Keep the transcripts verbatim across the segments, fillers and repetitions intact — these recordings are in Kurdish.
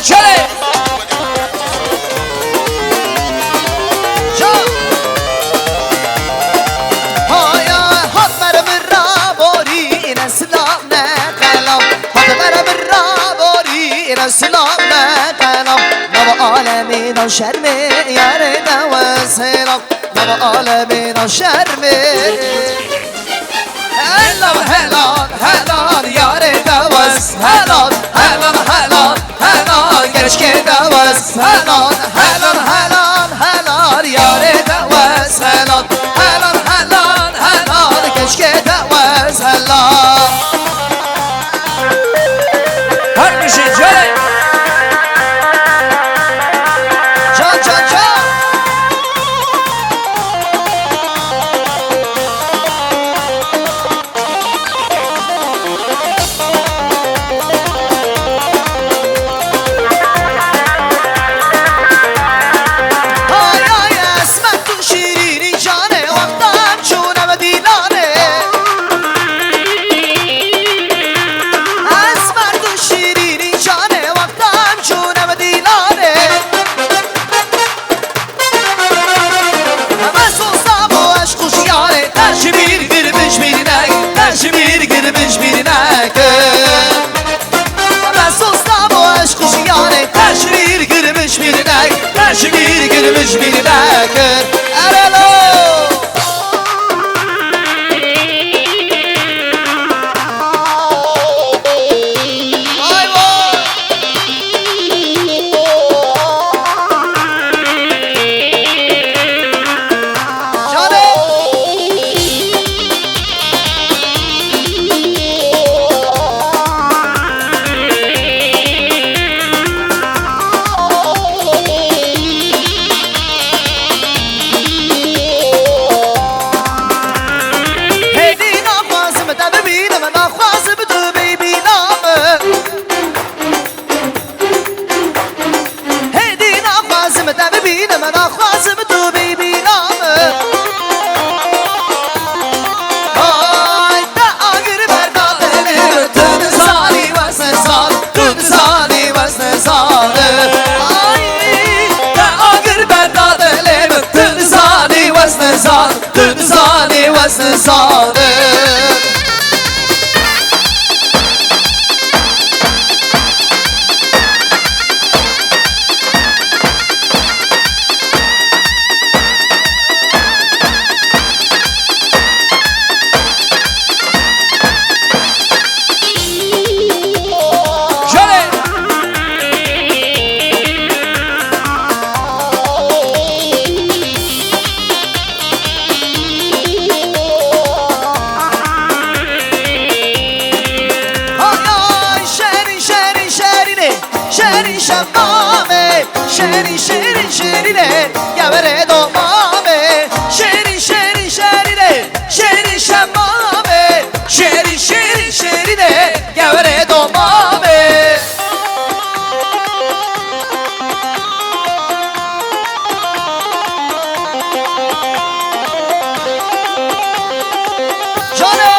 Çare! Can! Haya hat mere min ra borî, îne silam ne qelam. Hat mere min ra borî, îne silam ne qelam. Nava alemê da şermê, yarê de we selam. Nava alemê da şermê. Helal, helal, helal, yarê de wes. Helal, helal, helal, helal, keçkê de wes. Helal, helal, helal, helal, yarê de wes. Helal, helal, helal, helal, keçkê de wes. Helal. Her bir şey, can. Can, can, can. Hay, hay, esmer tu şîrînî canê, wexta em çûne Medînanê. Esmer tu şîrînî canê, wexta em çûne Medînanê. Heme sosta bo eşq û jiyarê, te ji bîr girmiş bîrnek, te ji bîr girmiş bîrnek. Heme sosta bo eşq û jiyarê, te ji bîr girmiş bîrnek, te ji bîr girmiş bîrnek. Erelo! Vay vay! Canım! Hêdî naxwazim te bibînim, naxwazim tu bî bîna min. Hêdî naxwazim te bibînim, naxwazim tu bî bîna min. Ay, te agir berda dilê min, tu dizanî wezne zan, tu dizanî wezne zan. Ay, te agir berda dilê min, tu dizanî wezne zan. Tu dizanî wezne zan. Jale! Hay hay şerîn şerîn şerînê, şerîn şemamê, şerîn şerîn şerînê, geverê domamê, şerîn şerîn şerînê, şerîn şemamê, şerîn şerîn şerînê, geverê domamê. Canê!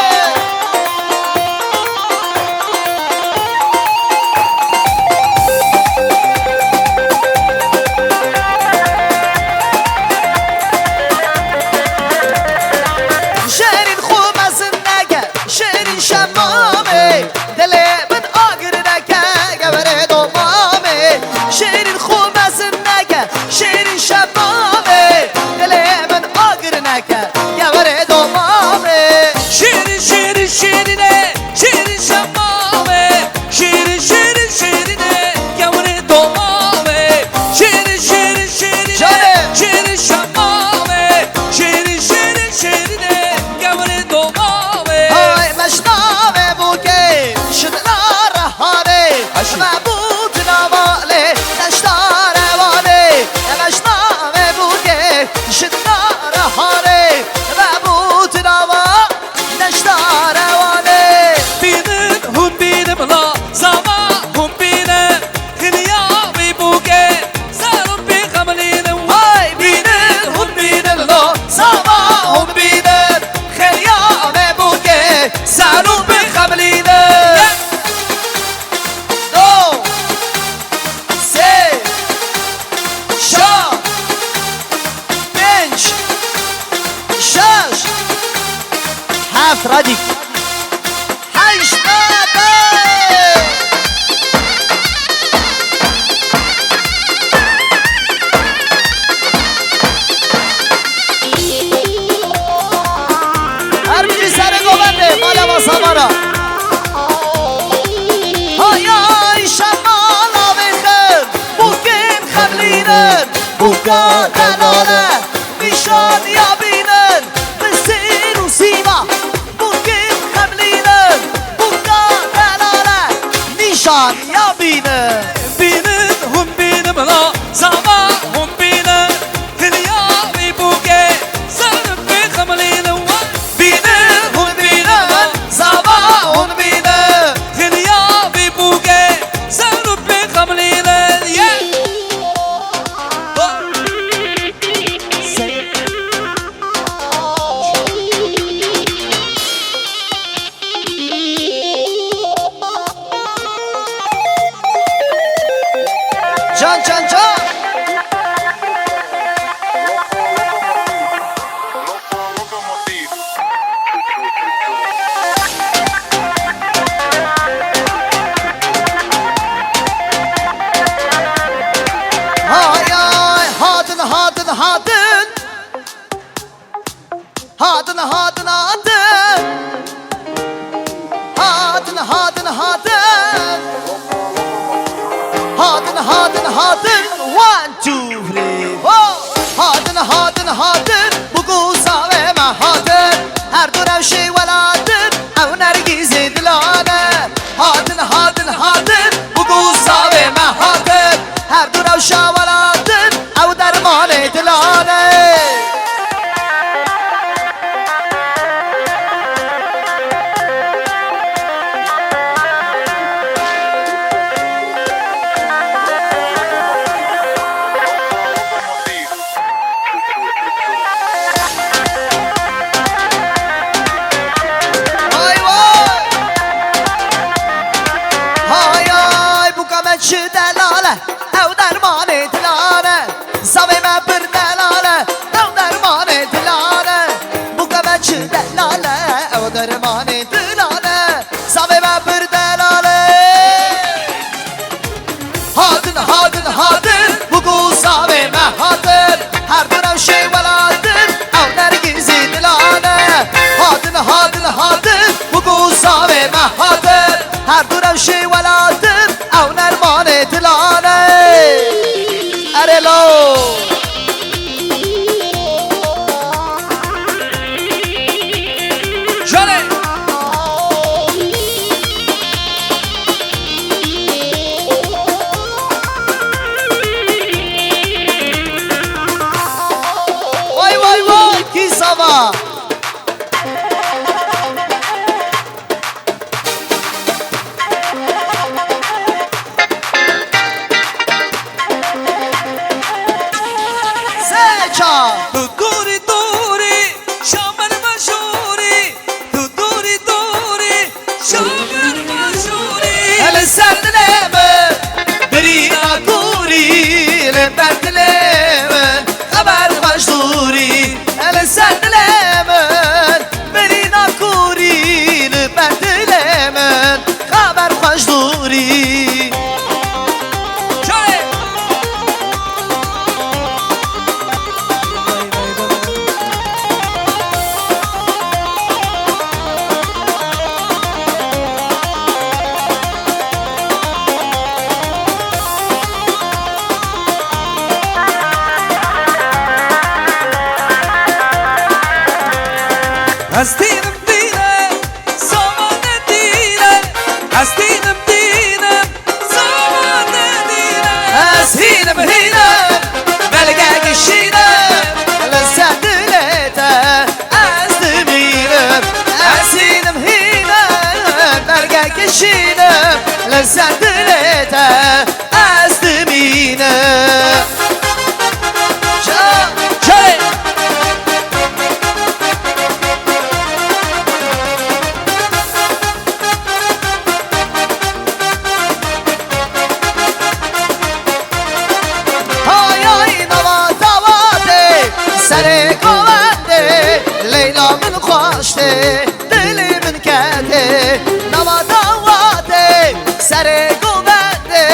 Bûka delale, nîşaniya bînin, bi sêr û sîma, bûkê xemlînin, bûka delale, nîşaniya bînin. Bînin, hûn bînin, bila zava hûn bînin, hiliya wî bûkê, zer pê xemlînin we. Bînin, hûn bînin, zava hûn bînin, hiliya wî bûkê, zer pê xemlînin, ye. Can, can, can. Hay ay, hatin, hatin, hatin. Hatin, hatin, hatin. Hatin, hatin, hatin. Hatin, hatin, hatin. One, two, three, four. Hatin, hatin, hatin. Bûk û zavê me hatin. Her du rewşê welatin. Ew nergîzê dilane. Hatin, hatin, hatin, bûk û zavê me hatin. Her du rewşa welatin, ew dermanê dilan e. Hay vay! Hay ay, bûka me çi delal e, ew dermanê dilan e. Zavê me pir delal e, ew dermanê dilan e. Bûka me çi delal e, ew dermanê dilan e. Zavê me pir delal e. Hatin, hatin, hatin, bûk û zavê me hatin. Her du rewşê welatin, ew nergîzî dilan e. Hatin, hatin, hatin, bûk û zavê me hatin. Her du rewşê welatin, ew nermanê dilan e. Erê law. Janê. Vay, vay, vay, kî sava. Seça. Tu dûrî dûrî, şamer me jûrî. Tu dûrî dûrî, şamer me jûrî. Li ser dilê min, birîna kûrî, li ber dilê min, xeber xweş dûrî. Li ser dilê min, birîna kûrî, li ber dilê min, xeber xweş dûrî. Şarê! Ez tînim tîne, sawa ne tîne. Ez tînim tîne, sawa ne tîne. Ez hînim hîne, belgek şîne. Li ser dilê te ez dimînim. Ez hînim hîne, belgek şîne. Li ser dilê te ez dimînim. Ca-, Çay! Hay ay, nava dawatê, serê govendê, Leyla min xweş tê. Dilê min ketê nava dawatê, serê govendê,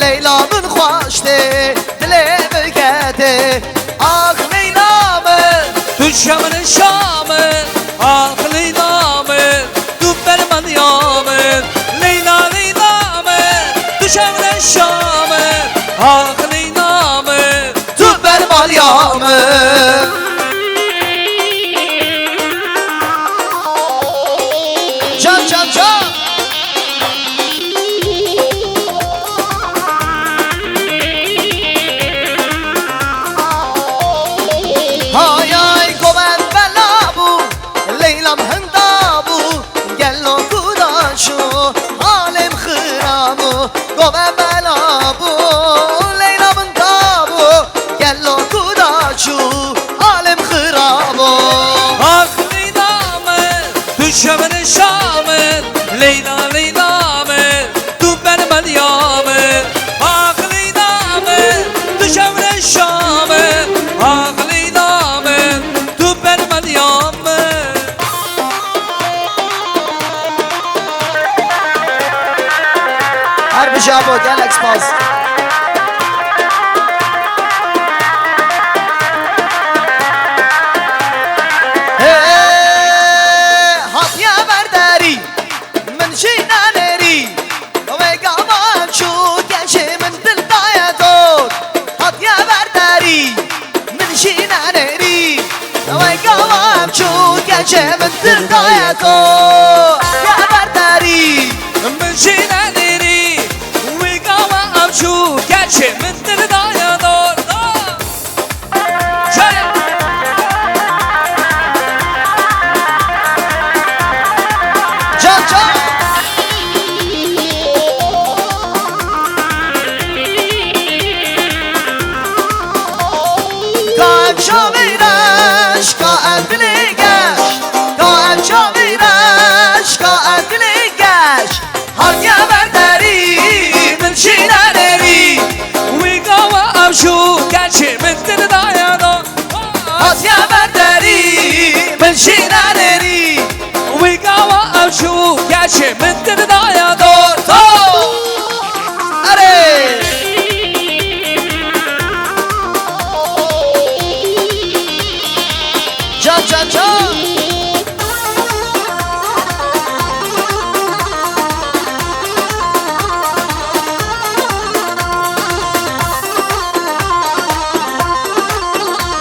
Leyla min xweş tê, dilê min ketê. Ax Leyla min, tu çemre şa min, ax Leyla min, tu bermaniya min, Leyla, Leyla min, tu çemre şa min, ax Leyla min, tu ya min. Can, can, can. Hay hay, govend bela bû, Leylam hinda bû, gelo ku da çû, halê min xira bû. Gove bela bû, Leyla min da bû, gelo ku da çû, halê min xira bû. Ax Leyla min, tu şev nişa min, Leyla, Leyla min, tu ben min ya min. Ax Leyla min, tu şev nişa min, ax Leyla min, tu ben min ya min. Her bijî abo, gelek spas. Hê, hatiye ber derî, min jî nenêrî. Wê gava çû keçê min dil daye dor. Hatiye ber derî, min jî nenêrî. Wê gava çû keçê min dil daye dor. Hatiye ber derî, min jî nenêrî. Wê gava çû keçê min dil daye dor. Can, can. Ka çavê reş, ka endilê geş, ka çavê reş, ka endilê geş. Hatiye ber derî, min jî nenêrî. Wî gava ev jû keçê min dil daye dor. Hatiye ber derî, min jî nenêrî. Wî gava ev jû keçê min dil daye dor. To! Erê! Can, can, can!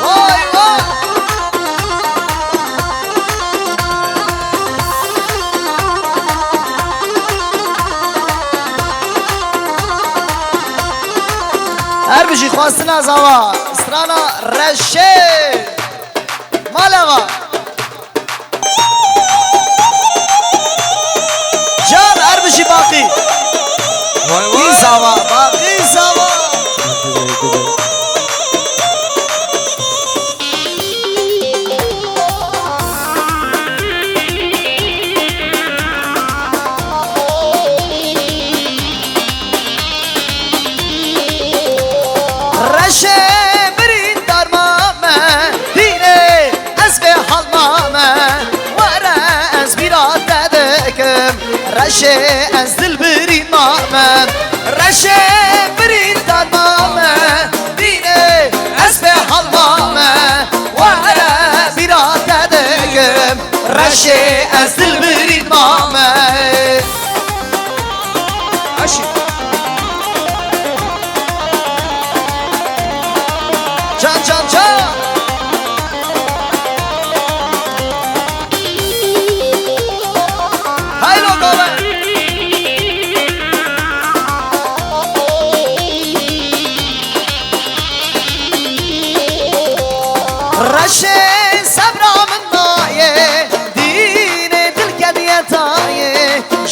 Vay, vay! Her bijî xwestina zava, strana reşê. Malava. Can Erbişî Baqî. Vay vay. Baqî zava, Baqî zava. Reşê birîndar mame, dînê ez bê hal mame, were ez bîra te dikim. Reşê ez dilbirîn mame, reşê birîndar mame, dînê ez bê hal mame, were bîra te dikim. Reşê ez dilbirîn mame. Aşî. Can, can, can. Haylo gove. Reşê sebra min nayê, dînê dil kediye tayê,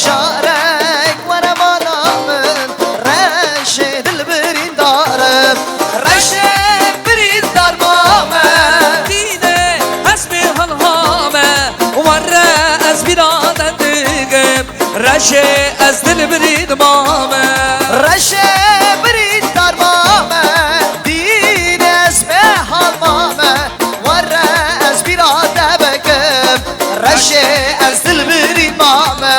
jarek were mala min, reşê dil birîndar im. Reşê birîndar mame, dînê ez bê hal mame, were ez bîra te dikim. Reşê ez dilbirîn mame. Reşê birîndar mame, dînê ez bê hal mame, were ez bîra te bikim. Reşê ez dilbirîn mame.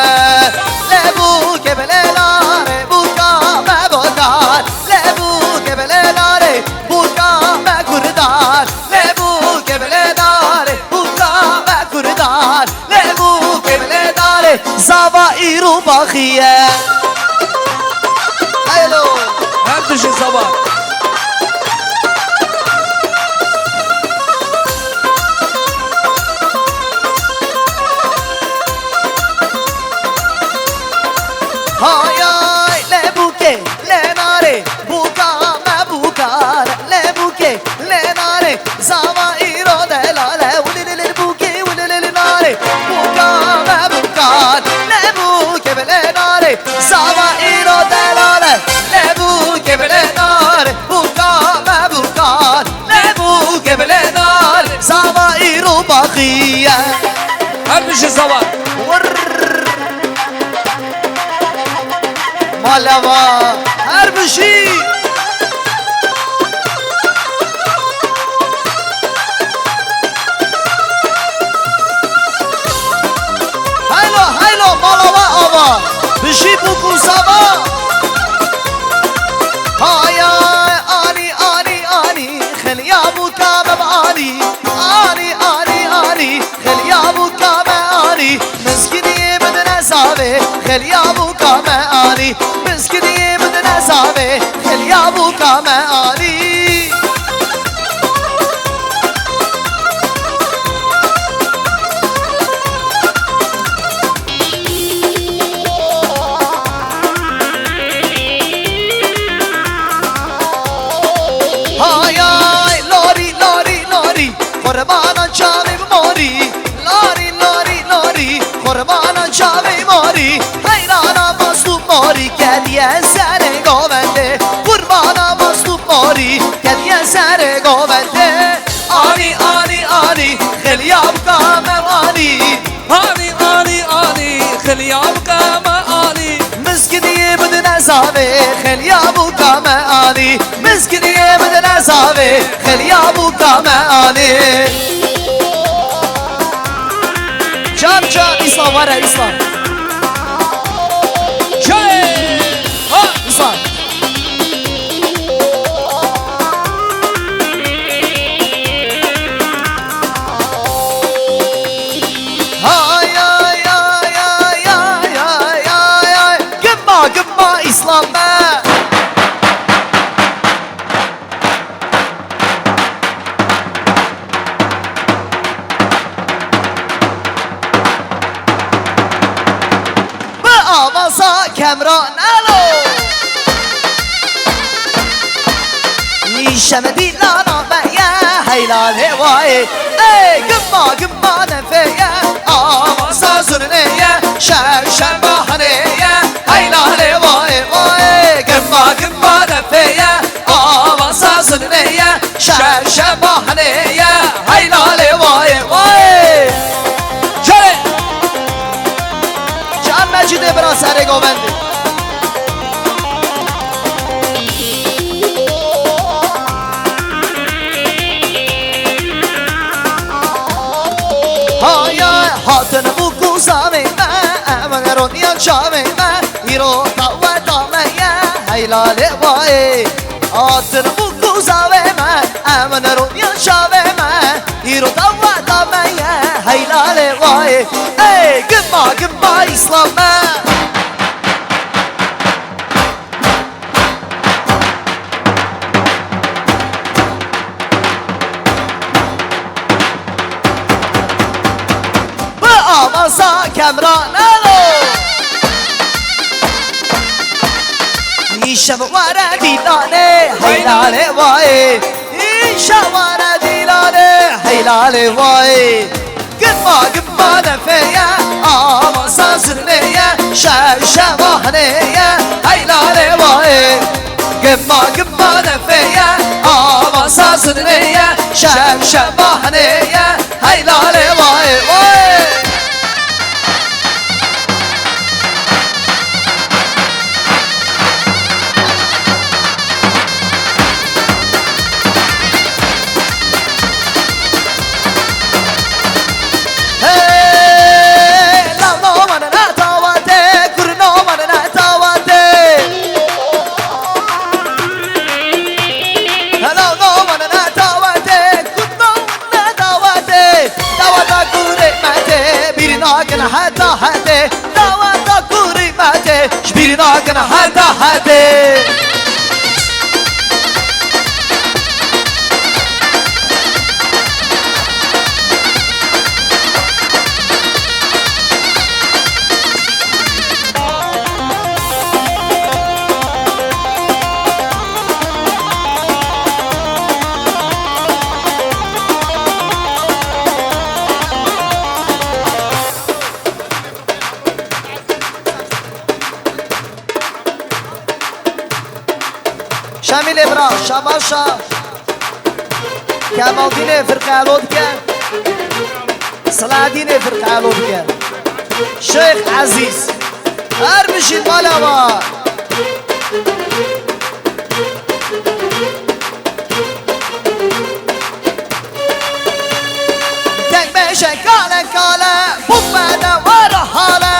Lê bûkê bi lê larê, bûka me bokar. Lê bûkê bi lê larê, bûka me kurdar. Lê bûkê bi lê larê, bûka me kurdar. Lê bûkê bi lê darê, zava îro baxî ye. Heylo. Her tiştê zava. Ji zewan. Wurr. Malava. Her bijî. Heylo, heylo, malava ava. Bijî bûk û sava. Hay hay, anî, anî, anî. Xeliya bûka me anî. Anî, anî, anî. Xeliya bûka me anî, mizgîniyê bidine zavê. Xeliya bûka me anî, mizgîniyê bidine zavê. Xeliya bûka me anî. Hay hay, larî, larî, larî. Qurbana çavê bi morî, larî, larî, larî. Qurbana çavê morî, heyrana mast û morî ketiye serê govendê. Qurbana mast û morî ketiye serê govendê. Anî, anî, anî, xeliya bika me anî. Anî, anî, anî, xeliya bika me anî. Mizgîniyê bidine zavê, xeliya bûka me anî. Mizgîniyê bidine zavê, xeliya bûka me anî. Car car, Îslam, were Îslam. Çay! Ha! Îslam. Hay, ay, ay, ay. Gimma, gimma, Îslam be. Bi avaza Kemran Elo. Nîşe me dîlana me ye, heylalê wayê. Ey, gimma, gimma nefê ye, avaza zurnê ye, şev şev bahanê ye, heylalê wayê, wayê. Gimma, gimma nefê ye, avaza zurnê ye, şev şev bahanê ye, heylalê wayê, wayê. Çerê! Can Mecîdê bira serê govendê. Haya hatin bûk û zavê me, em roniya çavê me, îro daweta me ye, heylalê wayê. Hatin bûk û zavê me, em roniya çavê me, îro daweta me ye, heylalê wayê. Ey, gimma, gimma Îslam me. Bi avaza Kemran Elo. Nîşe were dîlanê, heylalê wayê. Nîşe were dîlanê, heylalê wayê. Gimma, gimma nefê ye, avaza zurnê ye, şev şev bahanê ye, heylalê wayê. Gimma, gimma nefê ye, avaza zurnê ye, şev şev bahanê ye, heylalê wayê, wayê. Hey, lav no mane ne dawate, kur no mane ne dawate. Lav no mane ne dawate, kur no mane ne dawate. Dawata kurê me tê, bîr nakin heta hetê. Dawata kurê me tê, ji bîr nakin heta hetê. Şemîlê bira, şabaşa. Kemaldînê firqe elo dike. Selahaddînê firqe elo bike. Şeyh Ezîz. Her bijî mala wa. Tek beşe kale kale, bûk bede were hale.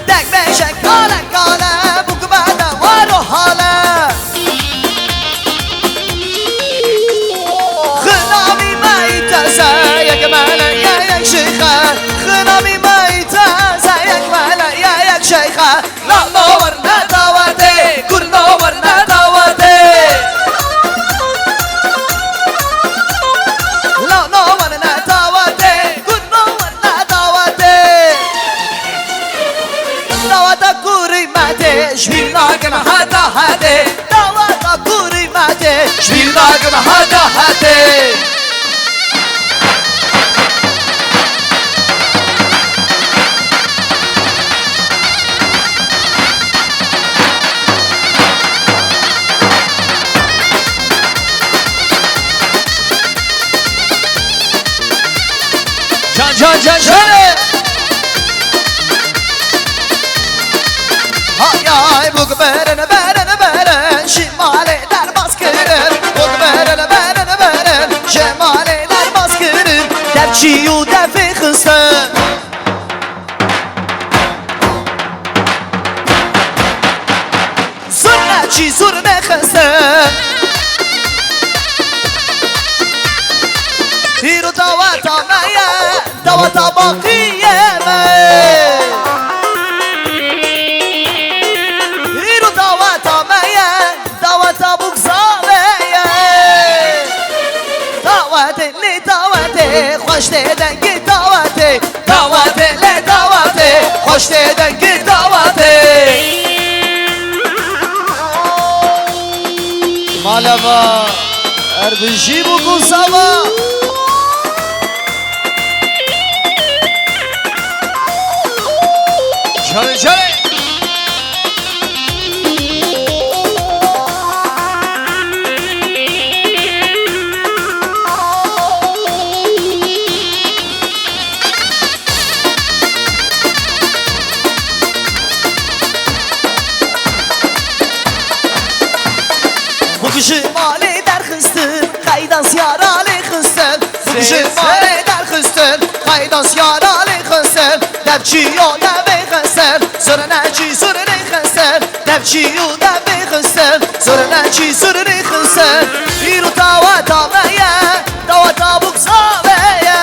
Tek beşe kale kale, bûk bede were hale. Xinamî me î teze yek mele ye yek şeyxe. Xinamî me î teze yek mele ye yek şeyxe. La no werne dawetê, gur no werne dawetê. La no werne dawetê, gur no werne dawetê. Daweta kurî me tê, ji bîr nakin heta hedê. Daweta kurî me tê, ji bîr nakin heta hedê. Can, can, can, can. Hay hay, bûk berin, berin, berin, ji malê derbas kirin. Bûk berin, berin, berin, ji malê derbas kirin. Devçî û devê xistin. Zurna çî zurne xiste. Hîro daweta me ye, daweta baqiyê me. Hîro daweta me ye, daweta bûk zave ye. Dawetê lê dawetê, xweş tê dengê dawetê. Dawetê lê dawetê, xweş tê dengê dawetê. Malava, her bijî bûk û sava. Çare çare. Bûk ji malê derxistin, qeyda siyara lê xistin. Bûk ji malê derxistin, qeyda siyara lê xistin. Devçî yo devê xistin, zurnekî zurnê xistin. Devçî yo devê xistin, zurnekî zurnê xistin. Îro daweta me ye, daweta bûk zave ye.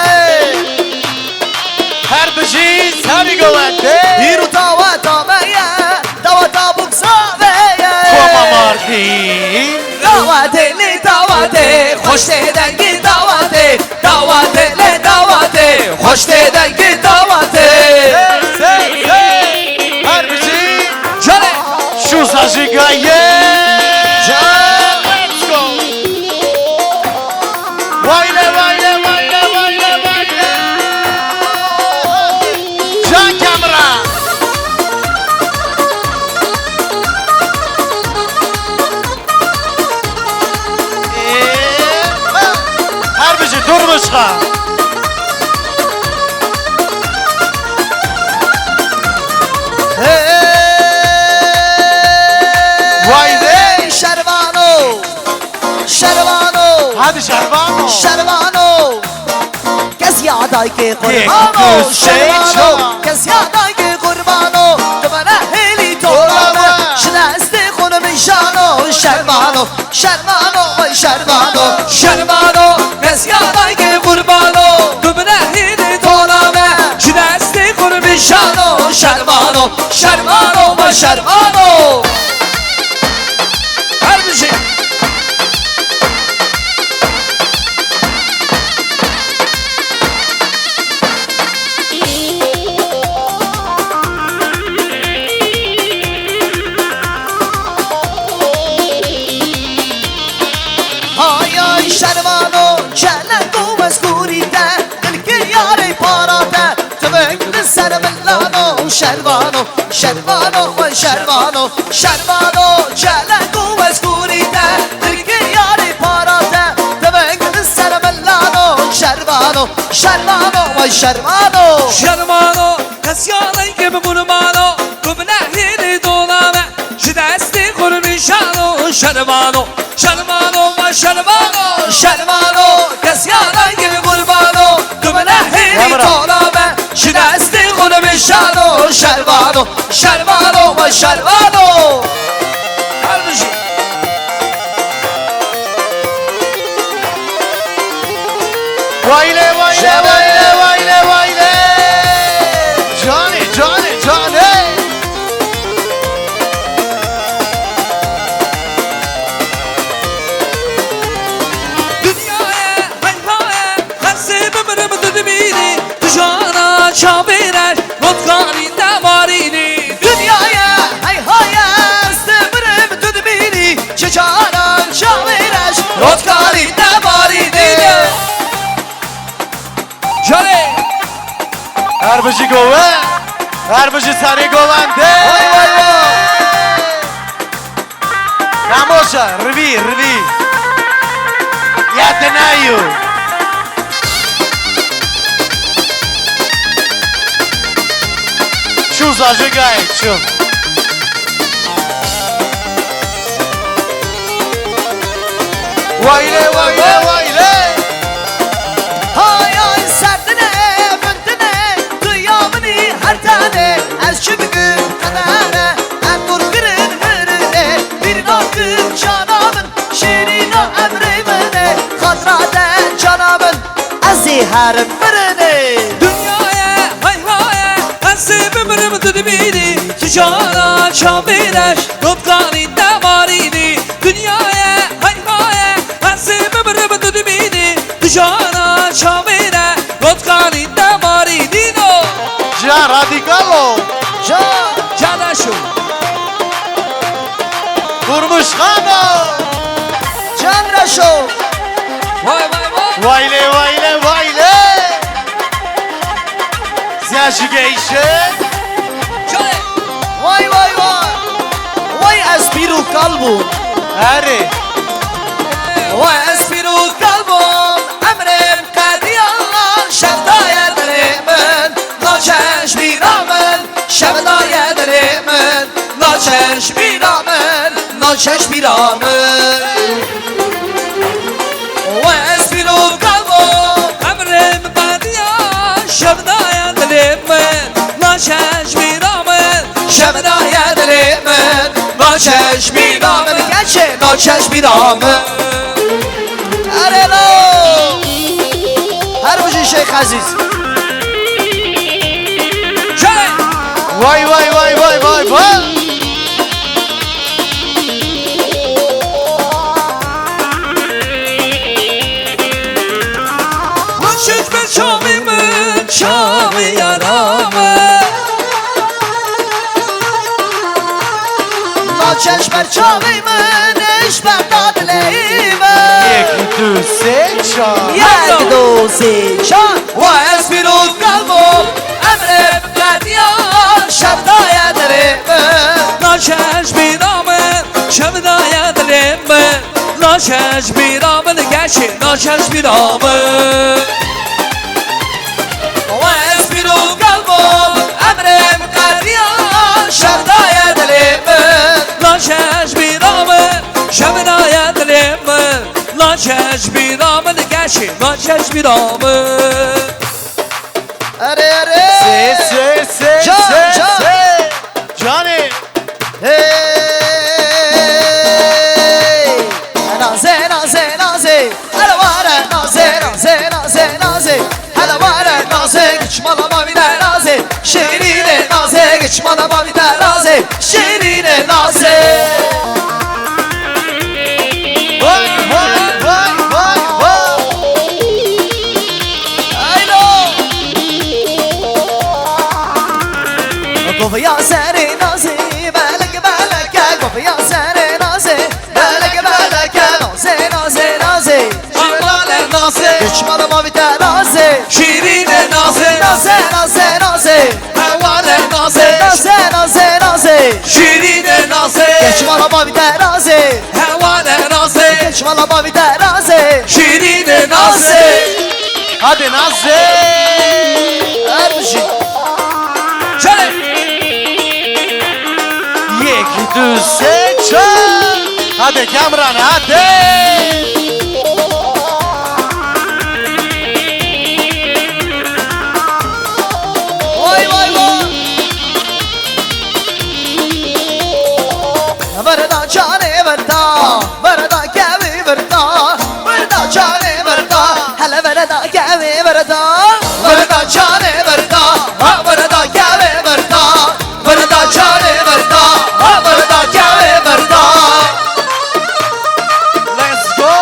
Her bijî serî govendê. Îro daweta me ye, daweta bûk zave ye. Koma Mardîn. Dawetê lê dawetê, xweş tê dengê dawetê. Dawetê lê dawetê, xweş tê dengê dawetê. Hey, hey, hey. Her bijî. Canê. Şûza jî gaye. Can. Let's go. Wayle, wayle, wayle, wayle, wayle. Can kamera. Ee, her bijî durmuşka. Hey, vay be. Şervano. Şervano. Hadi Şervano. Şervano. Kes ya daykê qurbano. Şervano. Kes ya daykê qurbano. Tu bana hêlî tolame. Ji destê xwe min jano. Şervano. Şervano. Vay Şervano. Şervano. Kes ya daykê qurbano. Tu bana hêlî tolame. Ji destê xwe min jano. Şervano. Şervano. Vay Şervano. Her bijî. Hay hay Şervano, çelek û mezgûrî te, dilkê yarê para te, tibing li ser min lano Şervano. Şervano, vay Şervano, Şervano, çelek û wezgûrî te, dilkê yarê para te, tibing li Şermano, vay şermano. Şermano, kesya rengê min qurbano, tu bi nehêlê dola me, ji destê xwe nimîşano. Şermano, şermano, vay şermano. Şermano, kesya rengê min qurbano, tu bi nehêlê Yamra. dola me, ji destê xwe nimîşano. Şermano, şermano, vay şermano. Her bijî. Wayle, wayle, Canê. wayle, wayle, wayle. Canê, canê, canê. Dinyayê, hey, hayê, her sê bimirim tu dimînî, tu jana çavêre, rotkarî te marînî. Dinyayê, hey, hayê, her sê bimirim tu dimînî, tu jana çavêre, rotkarî te marînî. Şalê! Her bijî gove, her bijî serê govende. Vay, vay, vay. Namoşa, rivî, rivî. Ya te nayû. Çû zajê gayê, çû. Wayle, wayle, wayle. Hay, ay, serdine, bintine, tu ya minî her tane, ez çi bikim qedere, ez dur kirin mirine, bir nakim cana min, şêrîna emrê min e, xatra de cana min, ez ê herim mirinê. Dinyayê, hay hayê, ez ê bimirim tu dimînî, tu cana çavêre, rotkarî te marînî. Dinyayê, hay hayê, ez ê bimirim tu dimînî, tu cana çavêre, rotkarî te marînî. Can radîkal o. Can. Can aşo. Durmuş Xano. Can Reşo. Vay, vay, vay. Wayle, wayle, wayle. Ziya ji geyşe. Vay, vay, vay. Vay ez pîr û kal bûm. Erê. Vay ez pîr û kal bûm. Emrê min qediya. Şevdaye dilê min. Naçe ji bîra min. Şevdaye dilê min. Naçe ji bîra min, naçe ji bîra min. We ez pîr û kal bûm, emrê min qediya, şevdaye dilê min, naçe ji bîra min, şevdaye dilê min, naçe ji bîra min, keçê naçe ji bîra min. Erê lo! Her bijî Şeyx Ezîz. Vay, vay, vay, vay, vay, vay. Naçe ji ber çavê min, çavê yara min. Naçe ji ber çavê min, ji ber dadilê min. Yek, du, sê, çar. Yek, du, sê, çar. Wa ez pîr û kal bûm, emrê min qediya, şevdaye dilê min. Naçe ji bîra min, şevdaye dilê min. Naçe ji bîra min, geçê, naçe ji bîra min. Wa ez pîr û kal bûm, emrê min qediya, şevdaye dilê min. Naçe ji bîra min, şevdaye dilê min. Naçe ji bîra min, geçê, naçe ji bîra min. Erê, erê. Sê, sê, sê, Can, sê, can. sê. Canê. Hey! Nazê, nazê, nazê. Hele were nazê, nazê, nazê, nazê. Hele were nazê, giç mala mavî de nazê. Şêrînê nazê, giç mala mavî de nazê. Şêrînê nazê. Vay, vay, vay, vay, vay. Aylo. Goviya serê nazê, belek, beleke, goviya serê nazê. Beleke, beleke, nazê, nazê, nazê. Hewale nazê. Geçmala mavî te nazê. Şîrîne nazê. Nazê, nazê, nazê. Hewale nazê. Nazê, nazê, nazê. Şîrîne nazê. Geçmala mavî te nazê. Hewale nazê. Geçmala mavî te nazê. Şîrîne nazê. Hadi nazê. Du, sê, çar. Hadi Kamran, hadi. Vay, vay, vay. Verda canê verda, verda kevê verda, verda canê verda, hele verda kevê verda, verda canê verda, ha verda kevê verda, verda canê verda, ha verda kevê verda. Let's go!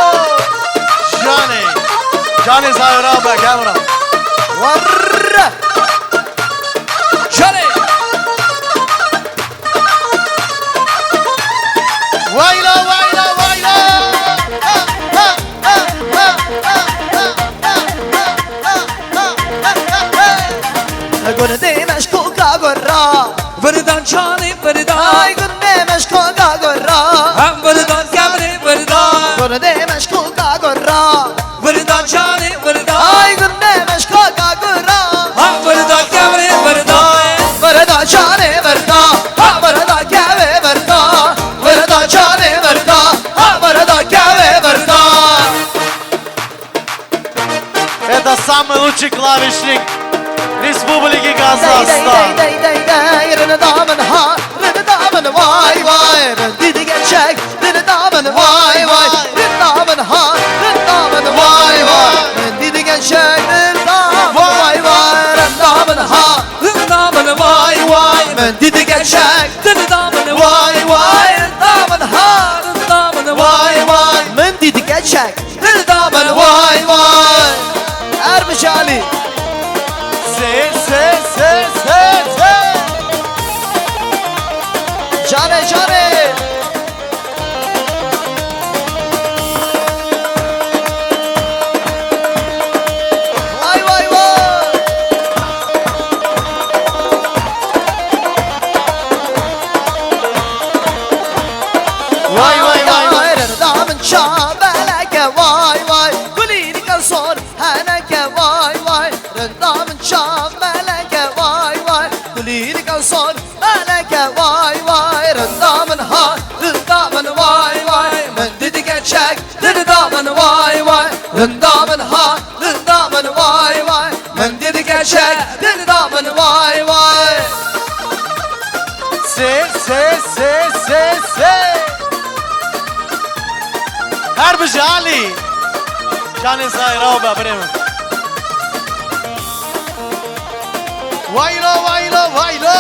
Canê, canê Zahra be, gel bura. Warra! Canê! Wayla, wayla, wayla! Gundê meşkoka gorra. Virdan canê virdan. Ay gundê meşkoka gorra. Hem virdan kevnê virdan. Gundê meşkoka gorra. Virdan canê virdan. Ay gundê meşkoka gorra. Ha virdan kevnê virdan. Virda canê virda, ha virda kevê virda, virda canê virda, ha virda kevê virda. Eda Samuel Uçi Klavişnik, Respubliki Kazahstan. Dey, dey, dey, dey, dey, dey, rinda min ha, rinda min vay vay, rinda dî gerçek, rinda min vay vay, rinda min ha, rinda min vay vay, rinda dî gerçek, rinda min vay vay, rinda min ha. Rinda min vay vay, min dî digeşek. Rinda min vay vay, rinda min ha. Rinda min vay vay, min dî digeşek. Rinda min vay vay. Ermiş Ali. Se, se, se, se, se. Canê, canê. Vay, vay, vay. Vay, vay, vay, vay. Rinda min çabeleke, vay, vay. Gulî dike sor heneke, vay, vay. Rinda min çabeleke, vay, vay. Gulî dike sor Meleke vay vay, rinda min ha, rinda min vay vay, min dî digeşek, rinda min vay vay, rinda min ha, rinda min vay vay, min dî digeşek, rinda min vay vay. Se, se, se, se, se. Her bijî Alî. Canê Zahra be birê min. Waylo, waylo, waylo.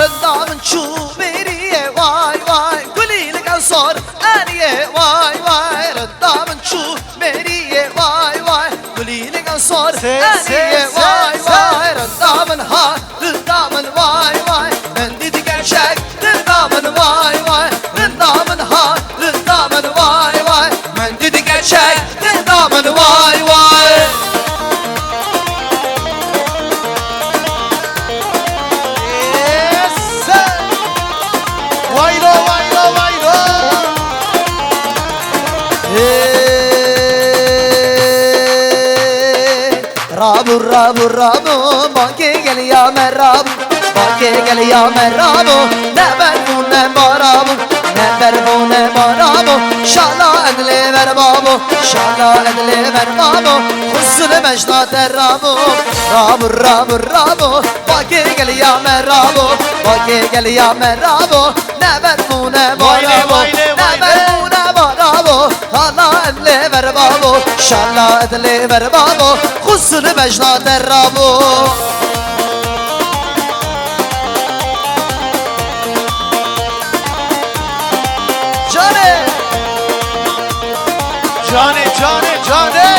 Rinda min çû bêriyê, vay, vay, gulî li gel sor eriyê, vay, vay, rinda min çû bêriyê, vay, vay, gulî li gel sor eriyê, vay, vay, rinda min ha. Rinda min vay vay, min dî digeşek. Rinda min vay vay, rinda min ha. Rinda min vay vay, min dî digeşek. Rinda min vay vay. Yes, sir. Waylo, waylo, waylo. Hey. Rabû, rabû, rabû, bakê geliya me rabû, bakê geliya me rabû, ne berf û ne bara bû, ne berf û ne bara bû, şala edlê ver babû, şala edlê ver babû, xusûl mecna te rabû, rabû, rabû, rabû, bakê geliya me rabû, bakê geliya me rabû, ne berf û ne bara bû, ne berf û ne bara bû. Hala edlê ver babû, şala edlê ver babû, xusûl mecna te rabû. Canê! Canê, canê, canê!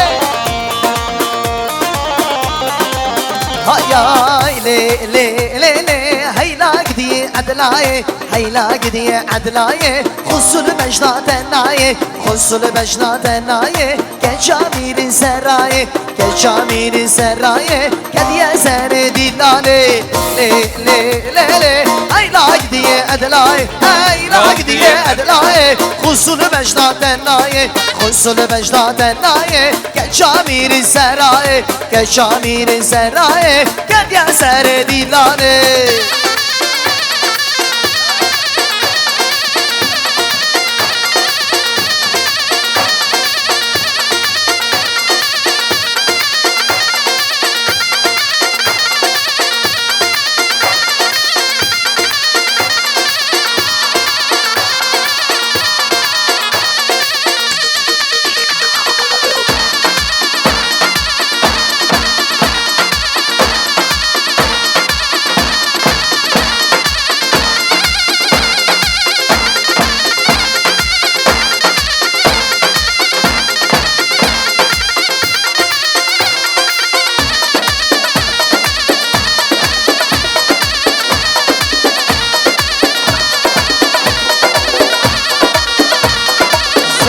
Hay hay lê, lê, lê, lê, heyla gidiyê edlayê, heyla gidiyê edlayê, xusûl mecna te nayê, xusûl mecna te nayê. Keçamîrî serayê, keçamîrî serayê, kediye serê dîlanê. Lê, lê, lê, lê, eyla gidiye edlayê, eyla gidiye edlayê. Xusul bejda tenayê, xusul bejda tenayê, keçamîrî serayê, keçamîrî serayê, kediye serê dîlanê.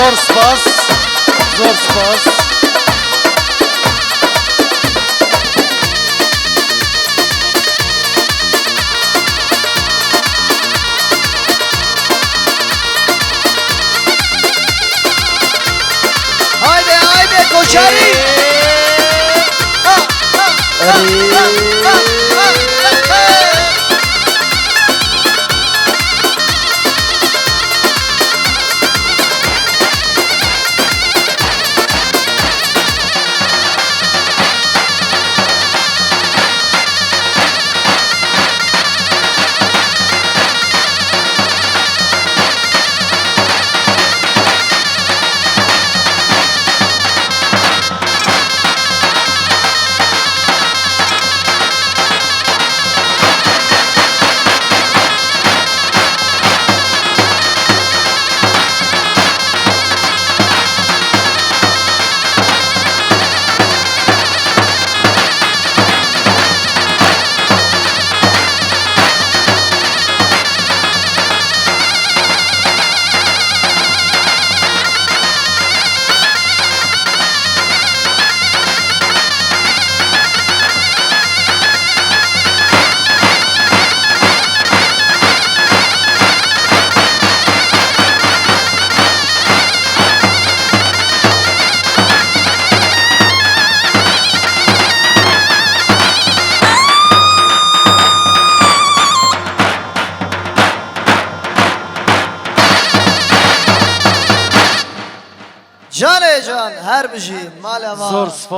Zor spas. Zor spas. Haydi, haydi, Koçerî. Erê. Canê can, her bijî, mala me. Zor spas.